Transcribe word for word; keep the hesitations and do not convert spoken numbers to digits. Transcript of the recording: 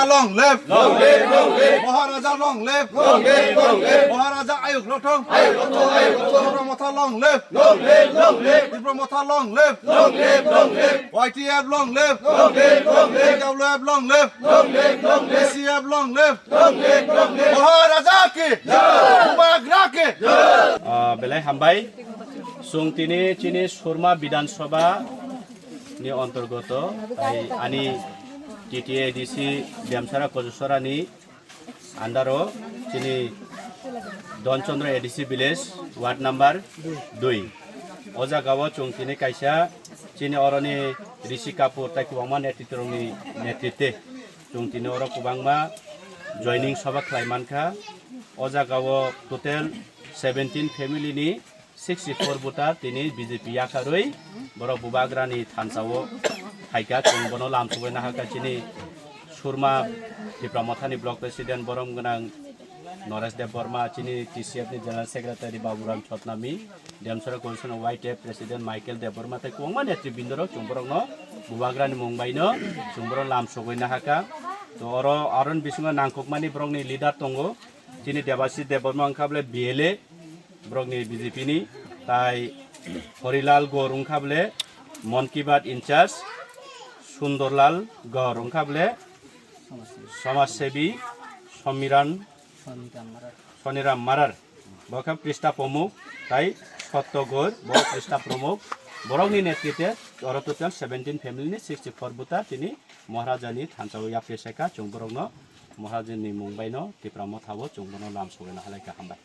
Long live! Long live! Long live! Maharaja long live! Long live! Long live! Maharaja Ayuk Lothong! Ayuk Lothong! Ayuk Lothong! Tipra Motha long live! Long live! Long live! Tipra Motha long live! Long live! Long live! Y T F long live! Long live! Long live! T W F long live! Long live! Long live! C F long live! Long live! Long live! Maharaja ki! Jai! Bubagra ki! Jai! Ah, belai hambai. Chwng tini chini Surma Bidhan Sabha ni antargoto, tai ani T T A D C Demsara Kojusora ni under o chini Donchandra A D C village ward number dui. O jaga o chwng tini kaisa chini oroni Rishi Kapoor tai kwbangma netritwrokni netritwe chwng tini oro kwbangma joining sabha khlai mankha. O jaga o total seventeen family ni sixty four voter tini B J P yakarwi borok Bubagrani thansa o phaikha, chwng bono lamsogwi nahakha chini Surma Tipra Mothani block president borom gwnang Naresh Debbarma, chini T C F ni general secretary Baburam Chotnami, Demsara Coalition Y T F president Michael Debbarma tei kwbangma netribindorok chwng borokno Bubagrani mung baino chwng borok lamsogwi nahakha. To oro aron bisingo nangkukmani borokni leader tongo, chini Debashis Debbarma wngkha bole B L A, borokni B J P ni, tai Horilal Gaur wngkha bole Mon Ki Baat in charge, Sundorlal Gaur wngkha bole Samaj Sebi, Somiran, Soniram Marar, bo khe Krista Pramuk, tai Sotto Gaur, bo Krista Pramuk, borokni netritwe oro total seventeen family ni sixty four voter tini Maharaja ni thansa o yapri saikha, chwng borokno Maharaja ni mung baino Tipra Motha o chwng bono lamsogwi nahalaikha, hambai.